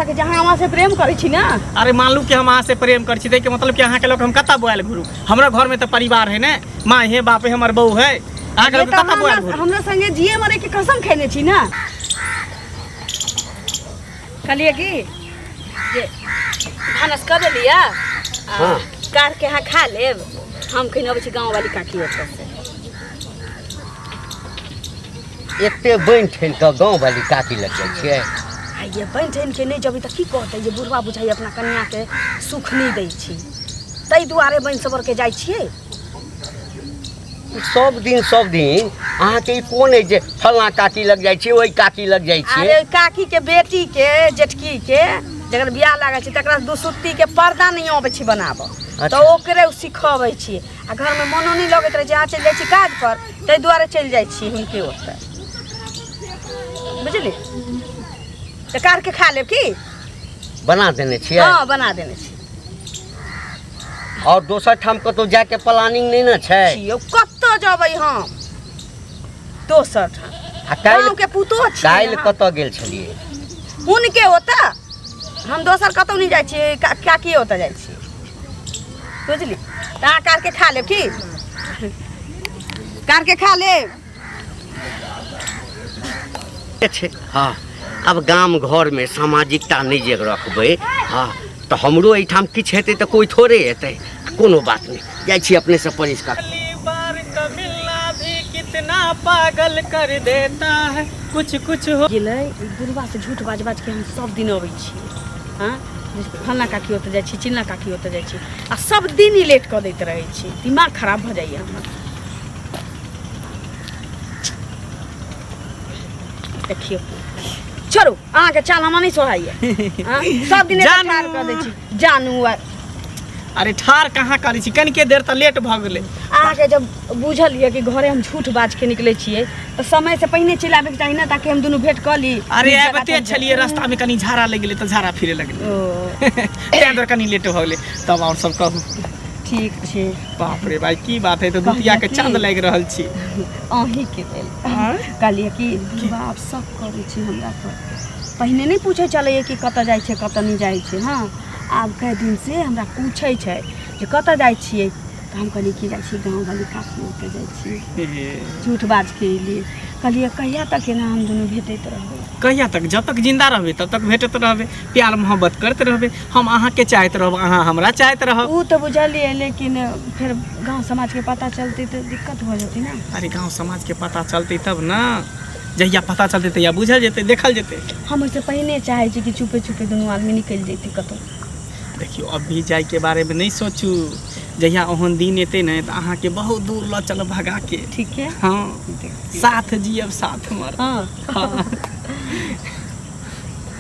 सकै छी। अहाँ हमरा से प्रेम करै छी ने? अरे मानलू कि हम अहाँ से प्रेम करै छी, ताहिके मतलब कि अहाँके लऽ कऽ हम कतऽ बोआयल घुरू? हमरा घरमे तऽ परिवार है ने, माँ है, बाप है, हमर बहू है। अहाँके लऽ से कऽ तऽ कतऽ बोआयल हमरा घुरू? हमरा संगे जिए मरे के कसम खेने छी ने। कहलिए कि जे भानस कऽ देलियै आ कार के अहाँ खा लेब, हम कहीं अबै छी गाँव वाली काकी ओतऽ से। एते बनि ठनि कऽ गाँव वाली काकी लग जाइ छियै? आ ये बनि ठनि के नहि जेबै तऽ की कहतै जे बुढ़वा बुझाइ अपना कनियाके सुख नहि दै छी, ताहि दुआरे बनि सबर के जाइ छियै। सब दिन सब दिन अहाँके ई कोन अइ जे फल्लाँ काकी लग जाइ छियै, ओहि काकी लग जाइ छियै? अरे काकी के बेटी के जेठकी के जकर बियाह लागल छै तकरा दुसुत्ती के पर्दा नहि अबै छै बनाबऽ। तऽ ओकरे ओ सिखबै छियै। आ घरमे मनो नहि लगैत रहै छै, अहाँ चलि जाइ छी काज पर, ताहि दुआरे चलि जाइ छी हुनके ओतऽ, बुझली? तऽ कारके खा लेब की? बना देने छियै? हँ, बना देने छी। और दोसर ठाम कतौ जायके प्लानिंग नहि ने छै? छियौ, कतऽ जेबै हम दोसर ठाम? आ काल्हि गाँवके पुतोह छियै काल्हि अहाँ। कतऽ गेल छलियै? हुनके ओतऽ। हम दोसर कतौ नहि जाइ छियै, काकी ओतऽ जाइ छियै, बुझली? तऽ अहाँ कारके खा लेब की? कारके खा लेब। छै हँ, आब गाम घरमे सामाजिकता नहि जे रखबै, हँ, तऽ हमरो एहिठाम किछु हेतै तऽ कोइ थोड़े एतै। कोनो बात नहि, जाइ छी अपनेसँ परिष्कार। पहली बार का मिलना भी कितना पागल कर देता है, कुछ कुछ हो गेलै। ई बुढ़वा से झूठ बाज बाज के हम सब दिन अबै छी। हँ, फल्लाँ काकी ओतऽ जाइ छी, चिल्लाँ काकी ओतऽ जाइ छी, आ सब दिन ही लेट कऽ दैत रहै छी। दिमाग खराब भऽ जाइए हमर। देखियौ, छोड़ू, अहाँके चाल हमरा नहि सोहाइए। हँ, सब दिन एतऽ जानू। ठाढ़ कऽ दै छी जानू। अरे ठाढ़ कहाँ करै छी, कनिके देर तऽ लेट भऽ गेलै। अहाँके जब बुझल यऽ कि घरे हम झूठ बाज के निकलै छियै तऽ समय से पहिने चलि आबैके चाही ने, ताकि हम दुनू भेंट कऽ ली। अरे नीक जकाँ आबिते तब छलियै, रास्तामे कनि झाड़ा लागि गेलै तऽ झाड़ा फिरे लगलै। ओ तेँ दुआरे कनि लेट भऽ गेलै। तब आओर सब कहू। ठीक छै। बाप रे भाई, की बात है, तऽ दुतिया के कहलियै चांद की? लागि रहल छी। अहीँके लेल कहलियै कि बुढ़बा आब शक करै छै हमरा पर। पहिने नहि पूछै छलैए कि कतऽ जाइ छै, कतऽ नहि जाइ छै। हँ, आब कए दिनसँ हमरा पूछै छै जे कतऽ जाइ छियै, तऽ हम कहलियै कि जाइ छियै गाँववाली काकी ओतऽ जाइ छियै। झूठ बाजके एलियै। कहलियै कहिया तक एना हम दुनू भेटैत रहबै? कहिया तक? जब तक जिंदा रहबै तब तक भेटैत रहबै, प्यार मोहब्बत करैत रहबै। हम अहाँके चाहैत रहब, अहाँ हमरा चाहैत रहब। ओ तऽ बुझलियै, लेकिन फेर गाँव समाजके पता चलतै तऽ दिक्कत भऽ जेतै ने। अरे गाँव समाजके पता चलतै तब ने, जहिया पता चलतै तहिया बुझल जेतै, देखल जेतै। हम ओहिसँ पहिने चाहै छी कि चुपे चुपे दुनू आदमी निकलि जैती कतहु। देखियौ, अभी जाइके बारेमे नहि सोचू। जहिया ओहन दिन एतै ने तऽ अहाँके बहुत दूर लऽ चलब भगाके। ठीक है। हँ, साथ जियब साथ मरब। हँ,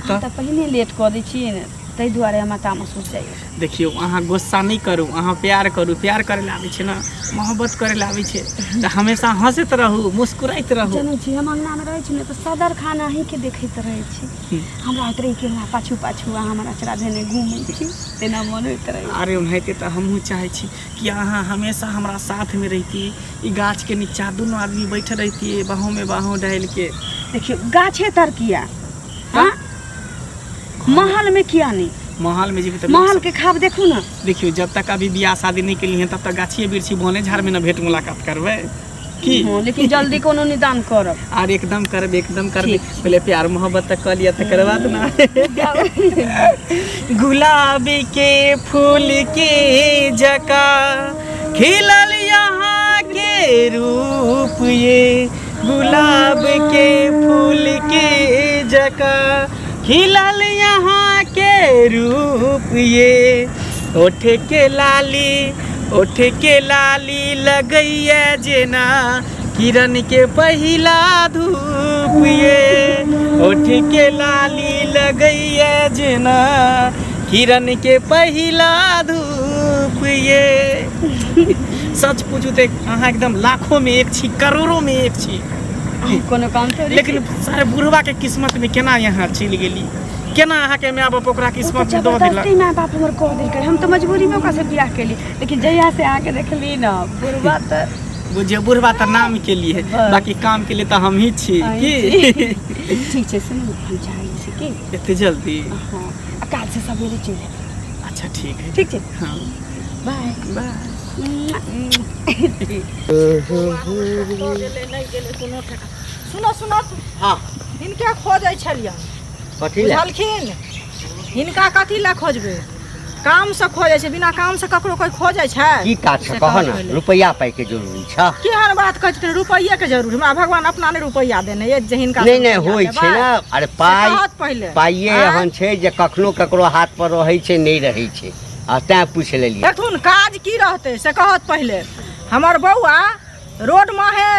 अहाँ तऽ पहिने लेट कऽ दै छियै ने, ताहि दुआरे हमरा तामस उठि जाइए। देखियौ, अहाँ गुस्सा नहि करू, अहाँ प्यार करू। प्यार करै लए आबै छै ने, मोहब्बत करै लए आबै छै, तऽ हमेशा हँसैत रहू, मुस्कुराइत रहू। जनै छी, हम अङ्गनामे रहै छी ने तऽ सदर खान अहीँके देखैत रहै छी। हमरा होइत रहै कि हमरा पाछू पाछू अहाँ हमर अचरा धेने घूमै छी, तेना मन होइत रहै। अरे ओनाहिते तऽ हमहूँ चाहै छी कि अहाँ हमेशा हमरा साथमे रहिती, ई गाछके नीचा दुनू आदमी बैठल रहितियै, बाहोमे बाहो डालिके। देखियौ, गाछे तर किया? हाँ, महल में किया नहीं? महल में जेबै तऽ महल के खाब देखू ना। देखियौ, जब तक अभी बियाह शादी नहि केलियै तब तक गाछिए वृक्षी बने झाड़मे ने भेंट मुलाकात करबै की? हाँ, लेकिन जल्दी कोनो निदान करब। आर एकदम करब, एकदम करबै। ठीक छै। पहिले प्यार मोहब्बत तऽ कऽ लिअ, तकर बाद ने। गुलाब के फूल के जका खिलल यहाँ के रूप ये, गुलाब के फूल के जका खिलल यहाँ के रूप ये, ओठ के लाली, ओठ के लाली लगैया जेना किरण के पहिला धूप ये, ओठ के लाली लगैया जेना किरण के पहिला धूप ये। सच पूछू तऽ अहाँ एकदम लाखों में एक छी, करोड़ों में एक छी। कोनो काम थोड़ी। लेकिन सारे बुढ़वा के किस्मत में केना यहाँ चलि गेली? केना अहाँके माय बाप ओकरा ओ तऽ किस्मत में दऽ देलक? जबरदस्ती माय बाप हमर कह देलकै, हम तऽ मजबूरी में ओकरा से बियाह केली, लेकिन जहिया से अहाँके देखली ने, बुढ़वा तऽ बुझियौ, बुढ़वा तऽ नाम के लिए, बस। बाकी काम के लिए तऽ हम ही छी। अहीं की छी। ठीक छै, सुनू, हम चाहै छी कि एते जल्दी? हँ। काल्हि से सवेरे चलि आयब। अच्छा ठीक है। ठीक छै। हाँ। बाय। बाय। सुनो सुनो। हाँ। हिनके खोजै छलियै। कथी लए? बुझलखिन? हिनका कथी लए खोजबै? काम से खोजै छै, बिना काम से ककरो कोई खोजै छै? की काज छै से कह कहऽ ने। पहिले। रुपैआ पाइ के जरूरी छ। केहन बात कहै छथिन रुपैये के जरूरी? हमरा भगवान अपना नहि रुपैआ देने अछि जे हिनका नहि से नहि रुपैआ होइ छै देबै। ने। अरे से पाइ कहत पहिले। पाइए आँय? एहन छै जे कखनो ककरो हाथ पर रहै छै, नहि रहै छै, आ तैं पूछि लेलियै। देखथुन काज की रहतै से कहत पहिले। हमर बौआ रोड माहे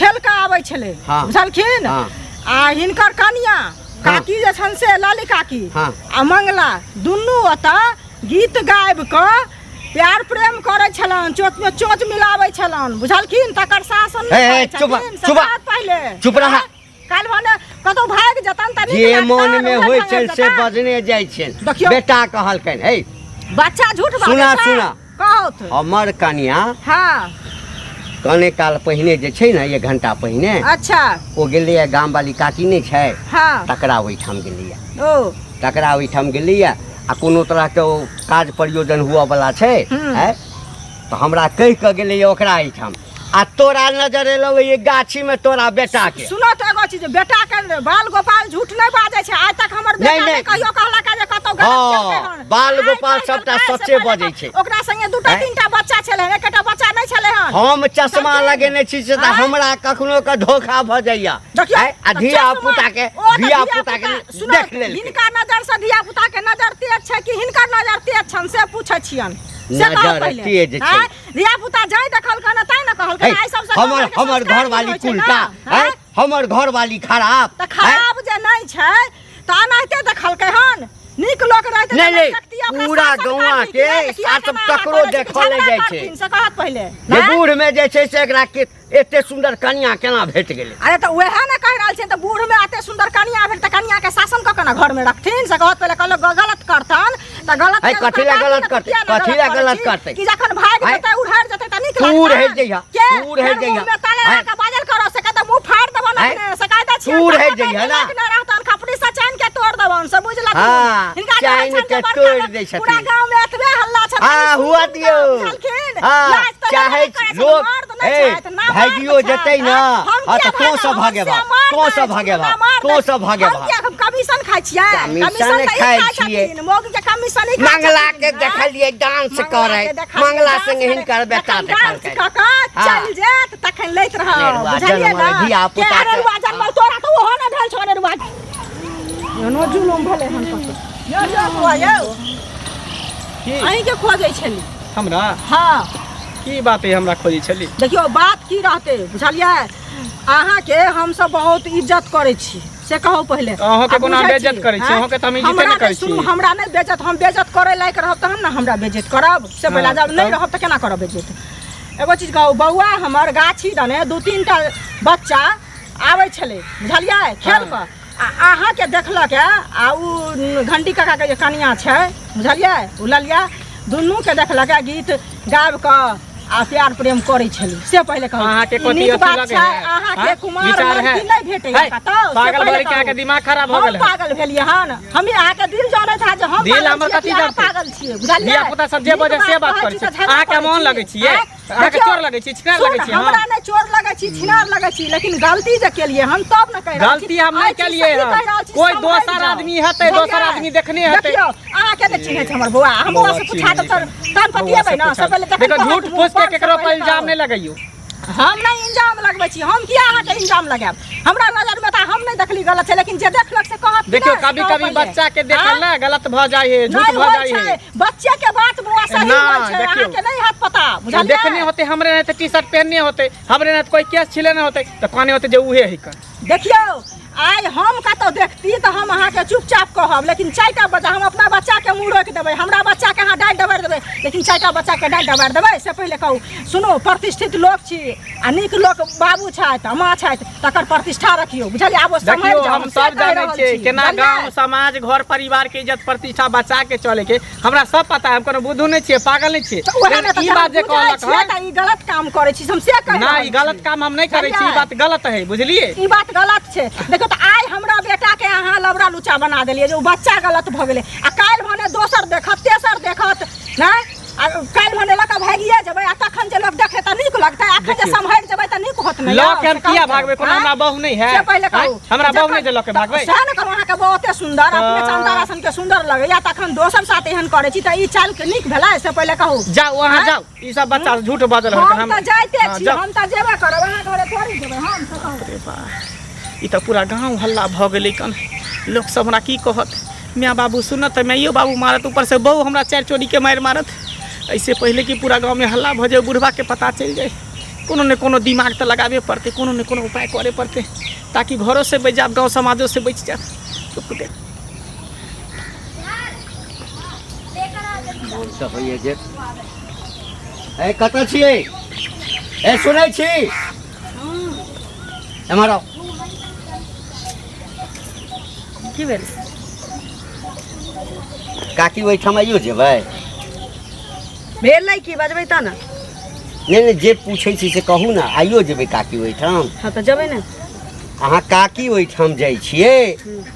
खेल कऽ आबै छलै। हाँ। बुझलखिन? हाँ। आ हिनकर कनिया काकी जे छनि से लाली काकी हाँ। आ मंगला दुनू ओतऽ गीत गाबि कऽ प्यार प्रेम करै छलनि, चोच में चोच मिलाबै छलनि, बुझलखिन? तकर शासन नहि हे, हे, करै चुप, छथिन, से चुप। कहत पहिले। चुप रह। काल्हि भने कतौ भागि जेतनि तऽ नीक जे लगतनि, मन में उएह होइ भागि छनि से जेतनि। बजने जाइ छनि। देखियौ। बेटा कहलकनि हे। बच्चा झूठ बाजै सुना, छै। सुना। कहत। हमर कनिया हाँ। कने काल पहिने जे छै ने, 1 घंटा पहिने। अच्छा। ओ गेलैया गाम वाली काकी नहि छै? हाँ। तकरा ओहिठाम गेलैया। ओ। तकरा ओहिठाम गेलैया आ कोनो तरहके ओ काज प्रयोजन हुअ वाला छै। हम्म। आँय, तऽ हमरा कहि कऽ गेलैया ओकरा एहिठाम, आ तोरा नजर एलौ ई गाछी में तोरा बेटा के। सुनो तऽ एगो चीज, बेटा के बाल गोपाल झूठ नहि बाजै छै। आइ तक हमर बेटा नहि, नहि नहि। कहियो कहलक जे कतौ गलत हाँ, केलकै हन। बाल आइ गोपाल तक सबटा काल्हि से सच्चे पहिले बजै तऽ छै। ओकरा संगे 2टा आँय? 3टा बच्चा छलै हन, एकटा बच्चा नहि छलै हन। हम चश्मा समझलियै? लगेने छी से तऽ आँय? हमरा कखनो के धोखा भऽ जाइया। देखियौ, आँय? आ तऽ धिया चश्मा- पुता के, ओ तऽ धिया पुता के सुनो, देख लेलकै। हिनका नजर से धिया पुता के नजर तेज छै कि हिनकर नजर तेज छनि से पूछै छियनि। से कहऽ नजर पहिले। तेज छै। आँय? धिया पुता जाय देखलकन तैं ने कहलकन। हे, आइ सबसँ हमर गाँव घरके हमर संस्कार घरवाली होइ छै ने? कुलटा, आँय? आँय? हमर घरवाली खराब। तऽ खराब जे नहि छै तऽ एनाहिते देखलकै हन। नीक लोक रहतै नहि, तऽ नहि, देखतियै ओकरा पूरा शासन गौआँ करथिन, के किया किया आ सब केना ककरो करै छै, देखल नहि झगड़ा जाइ छै। करथिन, से कहत पहिले। जे आँय? बूढ़ में जे छै से एकरा के एते सुंदर कनिया केना भेट गेलै? अरे तऽ वएह ने कहि रहल छियनि, तऽ बूढ़ में एते सुंदर कनिया भेल तऽ कनिया के शासन कऽ के ने घर में रखथिन, से कहत पहिले। कहलक गलत करतन तऽ गलत है, के कथी लए करथिन गलत तऽ करतै? किया ने कथी लए गलत छी? करतै? कि जखन भागि है? जेतै, उड़हरि जेतै तऽ नीक तू लगतै? रहि जइहा, के? तू रहि फेर जइहा। मुँह में ताले है? लगा कऽ बाजल करऽ, से कहतै मुँह फाड़ि देबनि है? अपने, से कहै दै छियनि, तू रहि तऽ जइहा ना। नीक नहि रहतनि, खपड़ी से चानि के तोड़ि देबनि, से बुझलथिन। हाँ, हिनका जे चानि छनि के जे बड़का तोड़ि दै छथिन। पूरा गाँव में एतबे हल्ला छथिन, हाँ, सुनि हुआ सुनि कऽ दियौ। बुझलखिन? हाँ, लाज तऽ चाहै लगबे करै छै, लोक, मर्द नहि ए, छथि, ना मर्द भागियो छथि, जेतै ना। हम हाँ, किया तऽ तों सब भागब? हम भागेबा, से मर्द तों सब अछि, भागेबा, ना मर्द तों अछि। सब भागेबा। हम किया, हम कमीशन खाइ छियै? कमीशन कमीशन तऽ ई खाइ खाइ छियै। छथिन, मौगी के कमीशन ई खाइ मंगला छथिन, के आँय? देखलियै डांस मंगला करै, के देखलियै मंगला डांस संगे करै। हिनकर बेटा जखन डांस देखलकै। कऽ कऽ हाँ। चलि जायत तखन लैत रहब, अनेरुआ बुझलियै जनमल ने? धिया के पुता के। अनेरुआ जनमल, तोरा तऽ ओहो नहि भेल छौ अनेरुआ। एहनो जुलुम भेलै हन कतौ। यौ, यौ, बौआ, यौ। की? अहींके खोजै छली। हमरा? हाँ। की बात है हमरा खोजै छली? देखियौ बात की रहतै, बुझलियै? अहाँके हमसब बहुत इज्जत करै छी, से कहू पहिले। अहाँके आ कोना बुझै बेइज्जत छी, करै छी? आँय? अहाँके तऽ हम इज्जते हमरा नहि करै सुनू, छी। हमरा नहि बेइज्जत, हम बेइज्जत करै लायक रहब तहन ने हमरा बेइज्जत करब, से हाँ, पहिले। जब नहि तब? रहब तऽ केना करब बेइज्जत? एगो चीज कहू बौआ, हमर गाछी दने 2-3 टा बच्चा आबै छलै, बुझलियै, खेल कऽ, आ अहाँके देखलक आ उ घंटी काकाके जे कनिया छै, बुझलियै, उ ललिया, दुनूके देखलक गीत गाबि कऽ आ प्यार प्रेम करै छली, से पहिले कहू। अहाँके ई कथी नीक अथी बात लगै छै? है? अहाँके हाँ? कुमार विचार है? लड़की नहि भेटैया है? कतौ, से पागल पहिले भरि के अहाँके कहू। दिमाग खराब भऽ हम गेल है। पागल भेलियै हन? हमे अहाँके दिल जानैत है जे हम दिल पागल हमर छियै कथी कि अहाँ जानतै? पागल छियै, बुझलियै? धिया पुता सब जे नीक बजै से बात कहै करै छी छै। तऽ झगड़ा अहाँके करै मोन छी। लगै छियै? आँय? अहाँके देखियौ, चोर लगै छी, छिनार सुन, लगै छी हम? हमरा नहि चोर लगै छी, छिनार लगै छी, लेकिन गलती जे केलियै हम तब ने कहि रहल छी। गलती हम नहि आइ छी केलियै सही हन। कहि रहल छी, कोई सम्हरि दोसर जाउ। आदमी हेतै, दोसर बुझलियै? आदमी देखने हेतै। देखियौ, अहाँके नहि चिन्है छै हमर बौआ, हम बौआ से पूछा देब तऽ तहन पतिएबै ने, से पहिले जखन देखो, कहत झूठ मुँह फूस के पर, से केकरो पर पहिले इल्जाम कहू। नहि लगैयौ। हम नहि इल्जाम लगबै छी, हम किया अहाँके इल्जाम लगायब? हमरा नजरमे तऽ हम नहि देखली गलत छै, लेकिन जे देखलक से कहत कि देखियौ, नहि? से कभी कहू कभी पहिले। बच्चा के देखल आँय? ने गलत भऽ जाइ है, झूठ नहि भऽ होइ जाइ है। छै, बच्चे के बात बौआ सही ना, होइ छै, देखियौ। अहाँके नहि हैत पता, बुझलियै? देखने होते हमरे नहीं तो टी शर्ट पहनने होते, हमरे नहीं तो कोई केस छिले नहीं होते, तो कहने होते जे उहे है कर। देखियौ, आइ हम कतौ देखती तऽ हम अहाँके चुपचाप कहब, लेकिन 4टा बच्चा हम अपना बच्चाके मुँह रोकि देबै, हमरा बच्चाके अहाँ डाँटि दबारि देबै, लेकिन 4टा बच्चाके डाँटि दबारि देबै, से पहिले कहू। सुनू, प्रतिष्ठित लोक छी आ नीक लोक बाबू छथि आ माँ छथि, तकर प्रतिष्ठा रखियौ, बुझलियै? आब ओ सम्हरि देखियौ, जाउ, हम हम से सब कहि जानै रहल छियै छी, केना बुझलियै? गाँव समाज घर परिवार के इज्जत प्रतिष्ठा बचा के चले के, हमरा सब पता है। हम कोनो बुद्धू नहि छियै, पागल नहि छियै। तऽ उएह ने, लेकिन तऽ ई जहन बात जे बुझै कहलक छियै हन तऽ ई गलत काम करै छी, हम से कहि ना, रहल ई गलत छी। काम हम नहि करै छी, ई बुझलियै? बात गलत है, बुझलियै? ई बात गलत छै। देखियौ तऽ आइ हमरा बेटा बेटाके अहाँ लबड़ा लुचा बना देलियै जे ओ बच्चा गलत भऽ गेलै आ काल्हि भने दोसर देखत तेसर देखत नहि आ काल्हि भने लऽ कऽ भागिए जेबै आ तखन जे लोक देखे तऽ नीक लगतै अखन जे देखियौ। सम्हरि जेबै तऽ नीक होत ने लऽ यौ, के हम से कहू किया तऽ। भागबै कोनो आँय? हमरा बहु नहि है से पहिले कहू आँय? हमरा बहु नहि जे लऽ के भागबै सएह ने कहू अहाँके बहुते सुन्दर अपने तऽ- चंदा सन के सुन्दर लगैया तखन दोसर साथ एहन करै छी तऽ ई चाल के नीक भेलै से पहिले कहू जाउ अहाँ आँय? जाउ ई सब बच्चा झूठ बाजल हन हम तऽ जाइते हाँ, छी जाउ। हम तऽ जेबे करब अहाँ घरे थोड़ी जेबै हम से कहू अरे बा ई तऽ पूरा गाँव हल्ला भऽ गेलै कन लोक सब हमरा की कहत माय बाबू सुनत तऽ माइयो बाबू मारत ऊपरसँ बहु हमरा चारि चोरीके मारि मारत एहिसँ पहिले कि पूरा गाँवमे हल्ला भऽ जाय बुढ़बाके पता चलि जाय कोनो ने कोनो दिमाग तऽ लगाबे पड़तै कोनो ने कोनो उपाय करे पड़तै ताकि घरोसँ बचि जायब गाँव समाजोसँ बचि जायब रुकू देख मोन तऽ होइए जे ए कतऽ छियै ए सुनै छी एम्हर आउ की भेल काकी ओहिठाम आइयो जेबै भेल नहि की बजबै तऽ ने नहि नहि जे पूछै छी से कहू ने आइयो जेबै काकी ओहिठाम हँ तऽ जेबै ने अहाँ काकी ओहिठाम जाइ छियै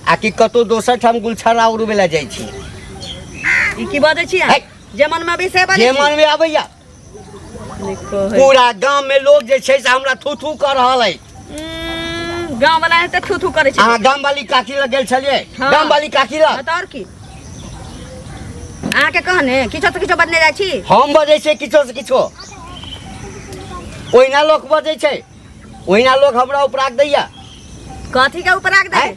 आ कि कतहु दोसर ठाम गुलछर्रा उड़बै लए जाइ छी ई की बजै छी अहाँ? है। जे मनमे अबै से बजै जे छी। मनमे आबैया नहि कहै। पूरा गाम में लोग जे छै से हमरा थू थू कऽ रहल अछि गाँव वाला हेतै थू थू करै छै अहाँ गाम वाली काकी लग गेल छलियै हाँ। गाम वाली काकी लग हाँ, तऽ आओर की अहाँके कहने किछो तऽ किछो बदले जाइ छी हम बजै छियै किछो से किछो ओहिना लोक बजै छै ओहिना लोक हमरा उपराग दैया कथी के उपराग दैये आँय?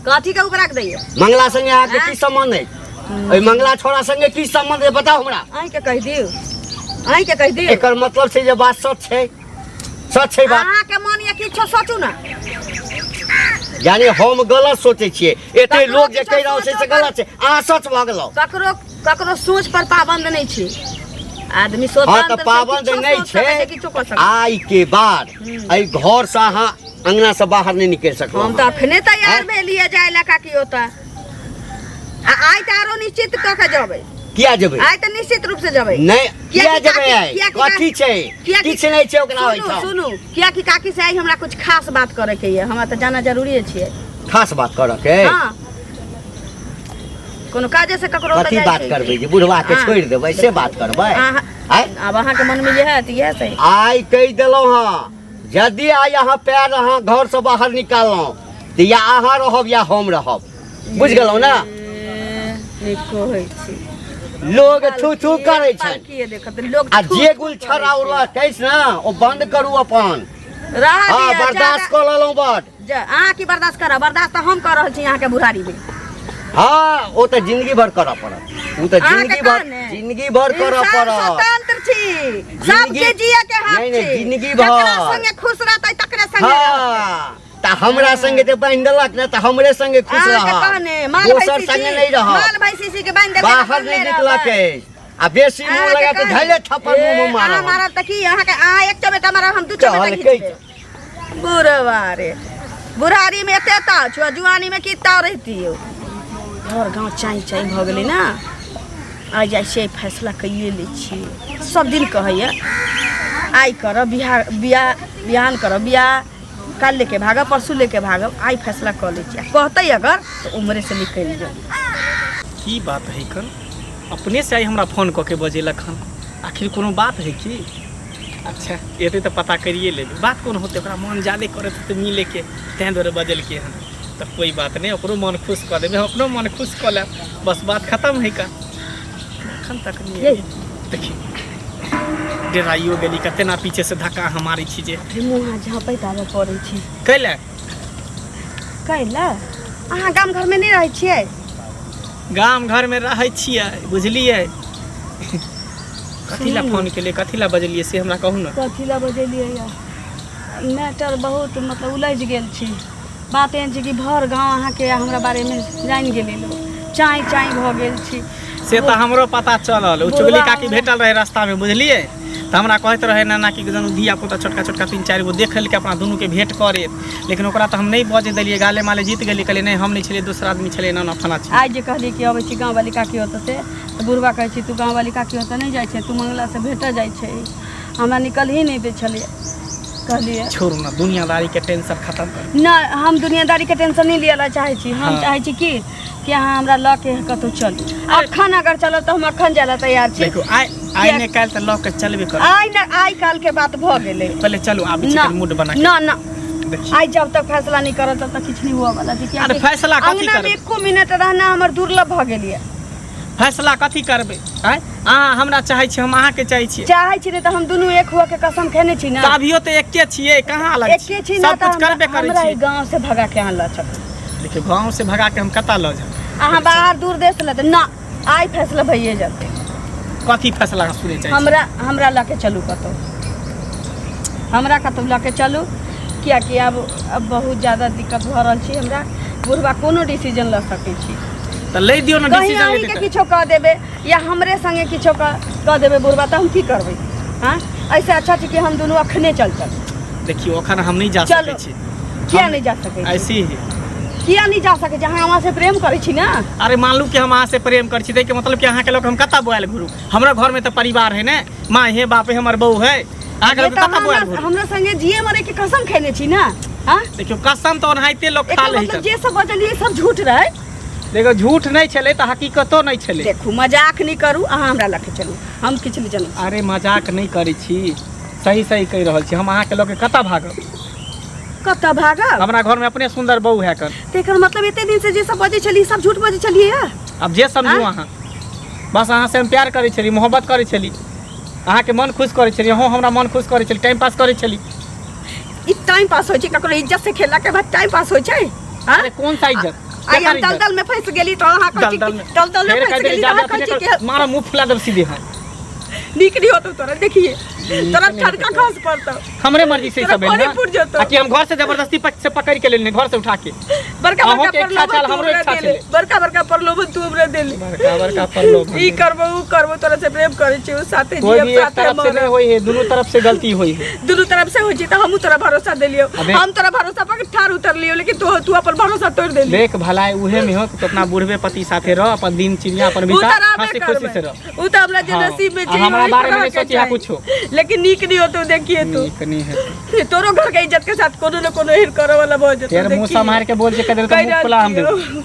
कथी के उपराग दैये मंगला संगे अहाँके आँय? की सम्बन्ध अछि ओहि मंगला छोड़ा संगे की सम्बन्ध अछि बताउ हमरा अहीँके कहि दियौ अहीँके कहि दियौ एकर मतलब छै जे बात सच छै सच छै बात अहाँके मन ये किछो सोचू ना यानी हम गलत सोचै छियै एते ककरो लोग जे किछो कहि रहल छै से सोचो गलत छै अहाँ सच भऽ गेलहुँ ककरो ककरो सोच पर पाबंद नहि छी आदमी हाँ स्वतंत्र तऽ पाबंद किछो नहि सोच सकै छै किछो कऽ सकै आइ के बाद एहि घर से अहाँ अंगना से बाहर नहि निकलि सकलहुँ हम तऽ अखने तैयार आँय? भेलियै जाय लए काकी ओतऽ आ आइ तऽ आरो निश्चित कऽ के जेबै किया जेबै आइ तऽ निश्चित रूप से जेबै नहि किया किया कि जेबै काकी- आइ किया कि कथी छै किया कि- किछु नहि छै ओकरा सुनू ओहिठाम सुनू कियाकि काकी से आइ हमरा कुछ खास बात करे के ये हमरा तऽ जाना जरूरी छियै खास बात करऽ के हाँ कोनो काजे से ककरो ओतऽ कथी जाइ बात छै। करबै जे बुढ़वा के हाँ। छोड़ि देबै से बात करबै अहाँ- आँय? आब अहाँके मनमे जे है तऽ इएह सही आइ कहि देलहुँ हँ यदि आइ अहाँ पैर अहाँ घरसँ बाहर निकाललहुँ तऽ या अहाँ रहब या हम रहब बुझि गेलहुँ ने नीक कहै छी लोग थू थू करै छै पालकीए देखत लोग आ थू जे थू गुल करै छड़ा छै। उड़लक अछि ने ओ बंद करू अपन रह हँ दिअ, बर्दाश्त कऽ लेलहुँ बड अहाँ की बर्दाश्त करब बर्दाश्त तऽ हम कऽ रहल छी अहाँके बुढ़ारीमे हँ ओ तऽ जिंदगी भर करऽ पड़त ओ तऽ अहाँके जिंदगी भर कहने। जिंदगी भर करऽ इंसान पड़त स्वतंत्र छी जिंदगी- सबके जिए के हक नहीं, नहीं, छी जिंदगी जकरा भर। संगे खुश रहतै तकरे संगे रहतै हँ तऽ हमरा संगे जे बान्हि देलक ने तऽ हमरे संगे खुश अहाँके रहत कहने माल दोसर भैंसी संगे छी नहि रहत माल भैंसी छी के बान्हि देलकै तऽ बाहर बान्हले नहि निकलक रहबै। अछि आ बेसी मुँह अहाँके लगा तऽ कहने। धैले थप्पड़ मुँह मे ए, अहाँ मारब मारब तऽ की अहाँके अहाँ एक चमेटा मारब हम दू चमेटा कहलकै घीच लेब बुढ़वा रे बुढ़ारी में एते ताव छौ जुआनी में की ताव रहती हो घर गाँव चाँइ चाँइ भऽ गेलै ने आइ जाइ छियै फैसला कैए लै छियै सब दिन कहैए आइ करब बिहार बियाह बिहान करब बियाह काल्हि लेके भागब परसू लेके भागब आइ फैसला कऽ लै छियै कहतै अगर तऽ उम्हरेसँ निकलि जाउ की बात है कन अपने से आइ हमरा फोन कऽ के बजेलक हन आखिर कोनो बात है की अच्छा एतै तऽ पता करिए लेबै बात कोन होतै ओकरा मन जादे करैत हेतै मिलैके ताहि दुआरे बजेलकै हन तऽ कोइ बात नहि ओकरो मन खुश कऽ देबै हम अपनो मन खुश कऽ लेब बस बात खतम है का एखन तक नहि ये। एलै। देखी डेराइयो गेली कते ना पीछे से धक्का हम मारै छी जे मुँह झाँपैत आबऽ पड़ै छै कैले कैला अहाँ गाम घरमे नहि रहै छियै गाम घरमे रहै छियै बुझलियै कथी लए फोन केलियै कथी लए बजलियै से हमरा कहू ने कथी लए बजेलियै यऽ मैटर बहुत मतलब उलझि गेल छै बात एहन छै कि भर गाँव अहाँके हमरा बारेमे जानि गेलै लोक चाँइ चाँइ भऽ गेल छी से तऽ हमरो पता चलल ओ चुगली काकी भेटल रहै रास्तामे बुझलियै तऽ हमरा कहैत रहै नाना कि दुनू धिया पुता छोटका छोटका तीन चारि गो देख लेलकै अपना दुनूके भेँट करैत लेकिन ओकरा तऽ हम नहि बजै देलियै गाले माले जीत गेलियै कहलियै नहि हम नहि छलियै दोसर आदमी छलै एना ओना फलाँ आइ जे कहलियै कि अबै छी गाँववाली काकी ओतऽ से तऽ बुढ़बा कहै छै तू गाँववाली काकी ओतऽ नहि जाइ छै तू मंगलासँ भेटऽ जाइ छै हमरा निकल ही नहि दै छलै कहलियै। छोड़ू ना, दुनियादारी के टेंशन खत्म करू। ना, हम दुनियादारी के टेंशन नहीं लिअ ला चाहै छी। हम चाहै छी कि कि अहाँ हमरा लऽ के कतहु चलू। अखन अगर चलब तऽ हम अखन जाय ला तैयार छी। देखू, आइ आइ किया? ने काल्हि तऽ लऽ के चलबे करब। आइ न आइ काल के बात भऽ गेलै। पहिले चलू, आबै छी ना कनि मूड बना के। ना ना, देखियौ। आइ जब तक फैसला नहीं करब तब तक किछु नहीं हुअ वाला छै। अरे कियाकि फैसला कथी अंगना में करबै? एको मिनट रहना हमर दुर्लभ भऽ गेल यऽ। फैसला कथी करबै? आँय, अहाँ हमरा चाहै छी, हम अहाँके चाहै छी। चाहै छी नहि तऽ हम दुनू एक हुअ के कसम खेने छी ना। तऽ अभियो तऽ एके छियै, कहाँ अलग एके छी ना। सब तऽ कुछ करबे करै हमरा छी। ई गाँव से भगा के अहाँ लऽ चलू। देखियौ, गाँव से भगा के हम कतऽ लऽ जायब? अहाँ बाहर दूर देश लऽ ना, आइ फैसला भइए जेतै। कथी फैसला अहाँ सुनै चाहै छी? हमरा हमरा लऽ के चलू कतहु, हमरा कतहु लऽ के चलू, कियाकि आब बहुत ज्यादा दिक्कत भऽ रहल छै हमरा। बुढ़बा कोनो डिसीजन लऽ सकै छी। तऽ लै दियौ ने कहीं डिसीजन। अहीँके लेतै किछो कऽ देबै या हमरे संगे किछो कऽ देबै बुढ़बा, तऽ हम की करबै? हँ, एहिसँ अच्छा छै कि हम दुनू अखने चल चल। देखियौ, अखन हम नहि जा चलू। सकै छी। किया नहि जा सकै छी? ऐसे ही। किया नहि जा सकै छी? अहाँ हमरा से प्रेम करै छी ने? अरे, मानलू कि हम अहाँ से प्रेम करै छी, ताहिके मतलब कि अहाँके लोग हम कतऽ बोआयल घुरू? हमरा घरमे तऽ परिवार है ने, माँ है, बाप है, हमर बहू है। अहाँके ये लोग तऽ कतऽ बोआयल हमरा घुरू? हमरा संगे जिए मरे के कसम खेने छी ने? हाँ। देखियौ, कसम तऽ ओनाहिते लोग खा एकर लै। मतलब जे सब बजलियै सब झूठ रहै? देखियौ, झूठ नहि छलै तऽ हकीकतो नहि छलै। देखू, मजाक नहि करू, अहाँ हमरा लऽ के चलू, हम किछु नहि जनै छी। अरे, मजाक नहि करै छी, सही सही कहि रहल छी। हम अहाँके लऽ के कतऽ भागब? कतऽ भागब? हमरा घरमे अपने सुन्दर बहू है कर। तऽ एकर मतलब एते दिन से जे सब बजै छलियै सब झूठ बजै छलियै हँ? आब जे समझू। आँय? अहाँ बस, अहाँ से हम प्यार करै छली, मोहब्बत करै छली, अहाँके मन खुश करै छली, अहूँ हमरा मन खुश करै छली, टाइम पास करै छली। ई टाइम पास होइ छै? ककरो इज्जत से खेलला के बाद टाइम पास होइ छै? हाँ? अरे, कोन सा इज्जत? आइ हम केकर इज्जत? दलदल में फंस गेली तऽ अहाँ कहै छी दलदल कि में दलदल में फेर फंस कहि गेली देली तऽ अहाँ जा कहै छी जा कि मारा मुँह फुला देब सीधे हम। नीक नहीं होतो तोरा, देखिए तोरा नहीं ठनका होतौ। खस पड़तो। हमरे मर्जी से ई तोरा सब भेल पानी ना? फूट जेतौ। आ कि हम घर से जबरदस्ती से पकड़ के लेने, घर से उठा के? बड़का बड़का अहूँके इच्छा प्रलोभन छल, तू हमरो हमरा इच्छा देले। छलै। बड़का बड़का प्रलोभन तू हमरा देले। बड़का बड़का प्रलोभन। ई करबो, ऊ करबो, तोरा से प्रेम करै छी, ऊ साथे कोई जियब भी एक साथे तरफ से नहीं मरब। होई है, दोनों तरफ से गलती होई है। दुनू तरफ से होइ छै तऽ हमहूँ तोरा भरोसा देलियौ। अबे। हम तोरा भरोसा पर ठार उतरलियौ, लेकिन तू तू अपन भरोसा तोड़ि देली। देख, भलाई उहे में हो कि तू अपना बुढ़वे पति साथे रह, अपन दिन चिड़िया अपन ऊ बिता, तऽ रहबे हंसी खुशी से करबै। रह। ऊ तऽ हमरा जे हाँ, नसीब में आ छै हमरा ओही बारे में रहके नहीं सोची चाही। कुछो। लेकिन नीक नहीं होतो, देखिए तू। नीक नहीं है। तोरो घर के इज्जत के साथ कोनो न कोनो एहन करे वाला भऽ जेतौ। तेरे मुंह देखिए। सम्हार के बोल जे कह देल तो कहि मुंह रहल खुला हम छियौ। देब।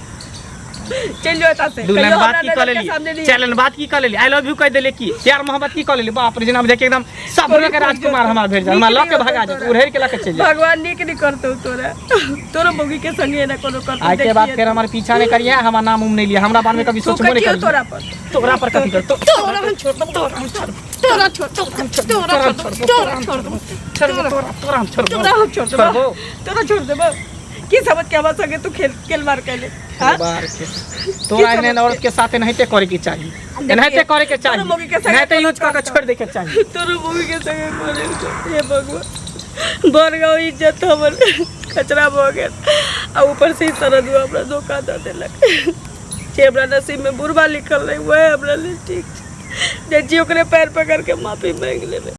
चलि जो एतऽ से। दू कहियो लाइन बात हमरा की कऽ नजर के लेली? सामने नहीं। चारि लाइन बात की कऽ लेली? I love you कहि देले की प्यार मोहब्बत की कऽ लेली? बाप रे, जेना देख एकदम सपने के राजकुमार हमरा भेट जाए, हमरा लऽ के भगा जाए, उड़ेर के लऽ के चलि जाए। भगवान नीक नहीं करतौ तोरा, तोरो मौगी के संगे एना कोनो करतौ। आइ के बाद देखिए फेर हमर पीछा नहीं करिए, हमार नाम उम नहीं लिया, हमरा बारे में कभी तू। सोचबो नहीं कथियो करिए। तोरा पर तोरा पर कथी कर? तोरा हम छोड़ देबो, तोरा हम छोड़ देबो, तोरा छोड़ देबो, तोरा छोड़ देबो, तोरा छोड़ देबो, छोड़बो तोरा, तोरा हम छोड़बो। तोरा हम छोड़ देबो। छोड़बो। तोरा छोड़ देबो। की समझ के हमरा संगे तू खेल खेलवाड़ कैले? हाँ? बार के तोरा एहन औरत के साथ एनाहिते करे के चाही, एनाहिते करे के चाही, तोरो मौगी के संगे एनाहिते यूज कऽ के छोड़ दे के चाही। तोरो मौगी के संगे करे। हे भगवान, बड़ गाँव इज्जत हमर कचरा भऽ गेल आ ऊपर से ई सरदुआ हमरा धोखा दऽ देलक। जे हमरा नसीब में बुढ़बा लिखल रहे वएह हमरा लेल ठीक छै। जाइ छी ओकरे पैर पकड़ के माफी मांगि लेबै।